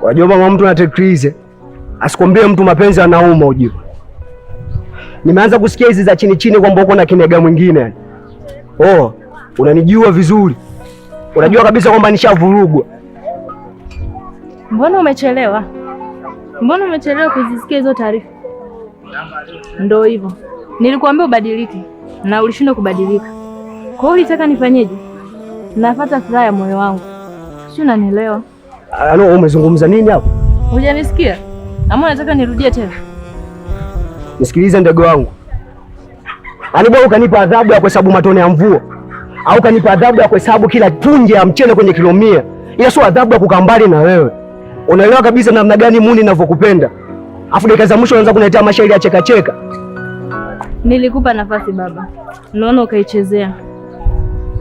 Wajua mama mtu anatekrize. Asikwambie mtu mapenzi anauma ujue. Nimeanza kusikia hizi za chini chini kwamba uko na kinega mwingine yani. Oh, unanijua vizuri. Unajua kabisa kwamba nishavurugwa. Mbona umechelewa? Mbona umechelewa kuzisikia hizo taarifa? Ndo hivyo, nilikuambia ubadilike na ulishindwa kubadilika. Kwa hiyo ulitaka nifanyeje? Nafuata furaha ya moyo wangu, si unanielewa? Ano, umezungumza nini hapo? Hujanisikia ama unataka nirudie tena? Nisikilize ndege wangu. Yaani bwana ukanipa adhabu ya kuhesabu matone ya mvua au ukanipa adhabu ya kuhesabu kila punje ya mchele kwenye kilo 100, ila sio adhabu ya kukaa mbali na wewe. Unaelewa kabisa namna gani muni ninavyokupenda, afu dakika za mwisho unaanza kuniletea mashairi ya cheka cheka. Nilikupa nafasi baba, naona ukaichezea.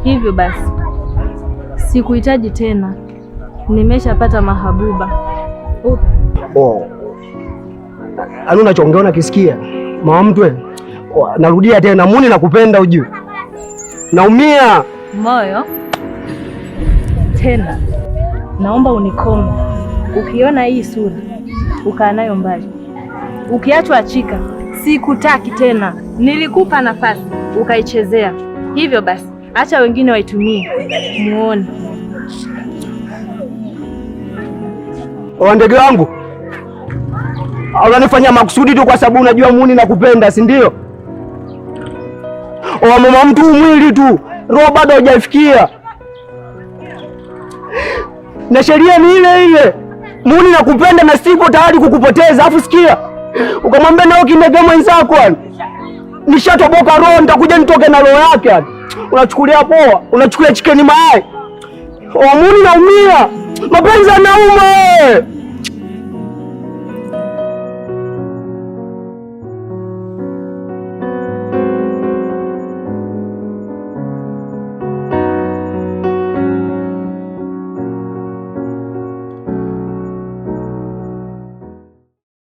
Hivyo basi sikuhitaji tena, nimeshapata mahabuba. Oh. Yaani unachoongea unakisikia mama mtu? Oh, narudia tena, muni nakupenda ujue. Naumia moyo tena, naomba unikome. Ukiona hii sura ukaa nayo mbali, ukiachwa achika. Sikutaki tena, nilikupa nafasi ukaichezea. Hivyo basi acha wengine waitumie, muone. O, ndege wangu, unanifanyia makusudi tu kwa sababu unajua muni nakupenda, si ndio? O, mama mtu, mwili tu, roho bado hujaifikia, na sheria ni ile ile. Muni nakupenda na siko tayari kukupoteza. Afu sikia, ukamwambia nao kindege mwenzako, nishatoboka roho, nitakuja nitoke na roho yake. Unachukulia poa, unachukulia chikeni mayai. O, muni naumia, mapenzi yanauma.